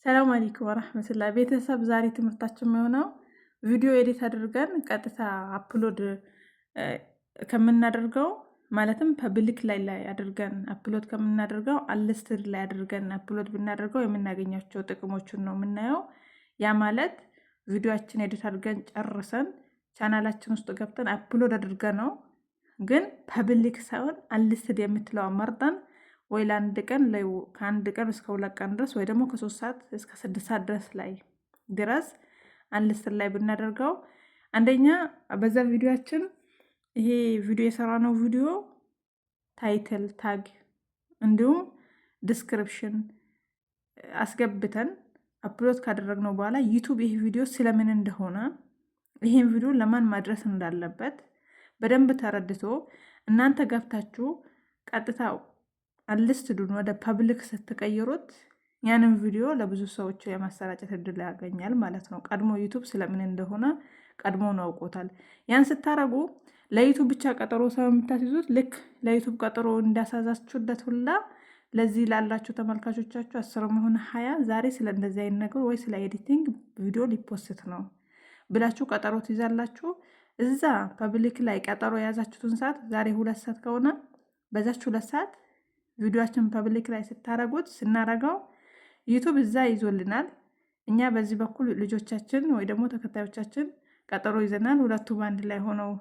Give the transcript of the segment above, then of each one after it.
ሰላም አለይኩም ወራህመቱላህ ቤተሰብ፣ ዛሬ ትምህርታችን የሚሆነው ቪዲዮ edit አድርገን ቀጥታ upload ከምናደርገው፣ ማለትም public ላይ አድርገን upload ከምናደርገው unlisted ላይ አድርገን upload ብናደርገው የምናገኛቸው ጥቅሞችን ነው የምናየው። ያ ማለት ቪዲዮአችን edit አድርገን ጨርሰን ቻናላችን ውስጥ ገብተን upload አድርገን ነው፣ ግን public ሳይሆን unlisted የምትለው መርጠን ወይ ለአንድ ቀን፣ ከአንድ ቀን እስከ 2 ቀን ድረስ፣ ወይ ደግሞ ከ3 ሰዓት እስከ 6 ሰዓት ድረስ unlisted ላይ ብናደርገው፣ አንደኛ በዛ ቪዲዮችን ይሄ ቪዲዮ የሰራነው ቪዲዮ title፣ tag እንዲሁም description አስገብተን upload ካደረግነው በኋላ YouTube ይህ ቪዲዮ ስለምን እንደሆነ፣ ይህን ቪዲዮ ለማን ማድረስ እንዳለበት በደንብ ተረድቶ እናንተ ገብታችሁ ቀጥታ unlisted ኡን ወደ public ስትቀይሩት ያንን ቪዲዮ ለብዙ ሰዎች የማሰራጨት እድል ያገኛል ማለት ነው። ቀድሞ YouTube ስለምን እንደሆነ ቀድሞ ነው አውቆታል። ያን ስታረጉ ለ YouTube ብቻ ቀጠሮ ሰው የምታስይዙት፣ ልክ ለ YouTube ቀጠሮ እንዳሳዛችሁለት ሁላ ለዚህ ላላችሁ ተመልካቾቻችሁ 10ም ሆነ 20 ዛሬ ስለ እንደዚህ አይነት ነገር ወይ ስለ editing ቪዲዮ ሊ post ነው ብላችሁ ቀጠሮ ትይዛላችሁ። እዛ public ላይ ቀጠሮ የያዛችሁትን ሰዓት፣ ዛሬ 2 ሰዓት ከሆነ በዛች 2 ሰዓት ቪዲዮችን public ላይ ስታረጉት፣ ስናረገው YouTube እዛ ይዞልናል። እኛ በዚህ በኩል ልጆቻችን ወይ ደግሞ ተከታዮቻችን ቀጠሮ ይዘናል። ሁለቱ በአንድ ላይ ሆነው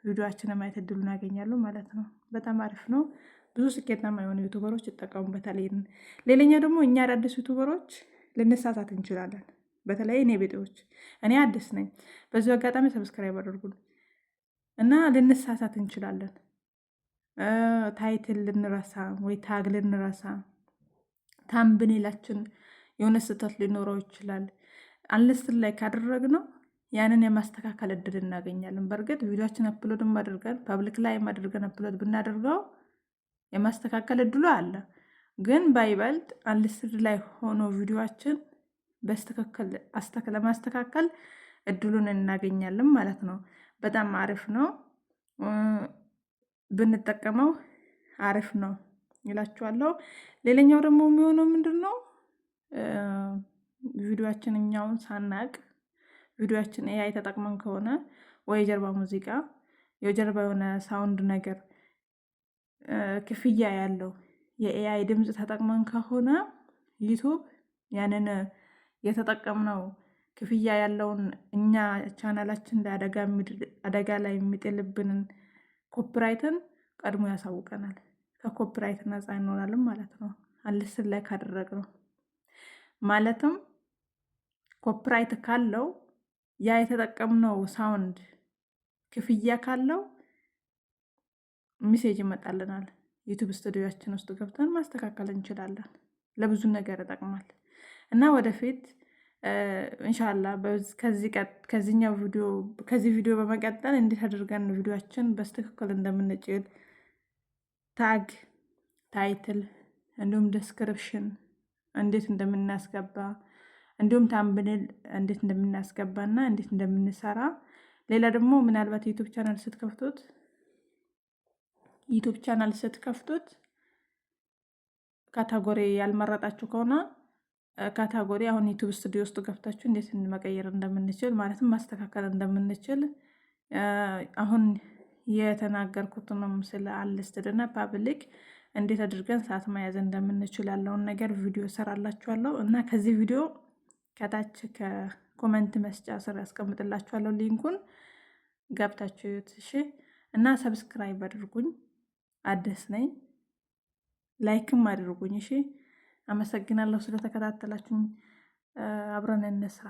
ቪዲዮችንን ማየት እድሉን ያገኛሉ ማለት ነው። በጣም አሪፍ ነው። ብዙ ስኬታማ የሆኑ YouTuber ኦች ይጠቀሙበታል ይሄንን። ሌላኛው ደግሞ እኛ አዳዲስ YouTuber ኦች ልንሳሳት እንችላለን። በተለይ እኔ ቤጤዎች፣ እኔ አዲስ ነኝ። በዚሁ አጋጣሚ subscribe አድርጉን እና ልንሳሳት እንችላለን። Title ልንረሳ ወይ tag ልንረሳ፣ thumbnail ኣችን የሆነ ስህተት ሊኖረው ይችላል። Unlisted ላይ ካደረግነው ያንን የማስተካከል እድል እናገኛለን። በእርግጥ ቪዲዮችን upload ም አድርገን public ላይ አድርገን upload ብናደርገው የማስተካከል እድሉ አለ። ግን ባይበልጥ unlisted ላይ ሆኖ ቪዲዮችን በስትክክል ለማስተካከል እድሉን እናገኛለን ማለት ነው። በጣም አሪፍ ነው፣ ብንጠቀመው አሪፍ ነው ይላችኋለሁ። ሌላኛው ደግሞ የሚሆነው ምንድን ነው? ቪዲዮችን እኛውን ሳናቅ ቪዲዮችን AI ተጠቅመን ከሆነ ወይ የጀርባ ሙዚቃ፣ የጀርባ የሆነ sound ነገር፣ ክፍያ ያለው የ AI ድምፅ ተጠቅመን ከሆነ YouTube ያንን የተጠቀምነው ክፍያ ያለውን እኛ ቻናላችን ላይ አደጋ ላይ የሚጥልብንን copyright ን ቀድሞ ያሳውቀናል። ከ copyright ነፃ እንሆናለን ማለት ነው። Unlisted ላይ ካደረግነው፣ ማለትም copyright ካለው፣ ያ የተጠቀምነው sound ክፍያ ካለው message ይመጣልናል። YouTube ስቱዲዮችን ውስጥ ገብተን ማስተካከል እንችላለን። ለብዙ ነገር ይጠቅማል እና ወደፊት እንሻላ ከዚህኛው ቪዲዮ፣ ከዚህ ቪዲዮ በመቀጠል እንዴት አድርገን ቪዲዮችን በትክክል እንደምንጭን፣ tag፣ title እንዲሁም description እንዴት እንደምናስገባ፣ እንዲሁም thumbnail እንዴት እንደምናስገባ እና እንዴት እንደምንሰራ፣ ሌላ ደግሞ ምናልባት YouTube channel ስትከፍቱት category ያልመረጣችሁ ከሆነ category አሁን YouTube Studio ውስጥ ገብታችሁ እንዴት መቀየር እንደምንችል፣ ማለትም ማስተካከል እንደምንችል፣ አሁን የተናገርኩትንም ስለ unlisted እና public እንዴት አድርገን ሰዓት መያዝ እንደምንችል ያለውን ነገር ቪዲዮ እሰራላችኋለሁ እና ከዚህ ቪዲዮ ከታች ከ comment መስጫ ስር ያስቀምጥላችኋለሁ link ኡን፣ ገብታችሁ እዩት እሺ። እና subscribe አድርጉኝ፣ አዲስ ነኝ። Like ም አድርጉኝ እሺ። አመሰግናለሁ ስለተከታተላችሁኝ። አብረን እንስራ።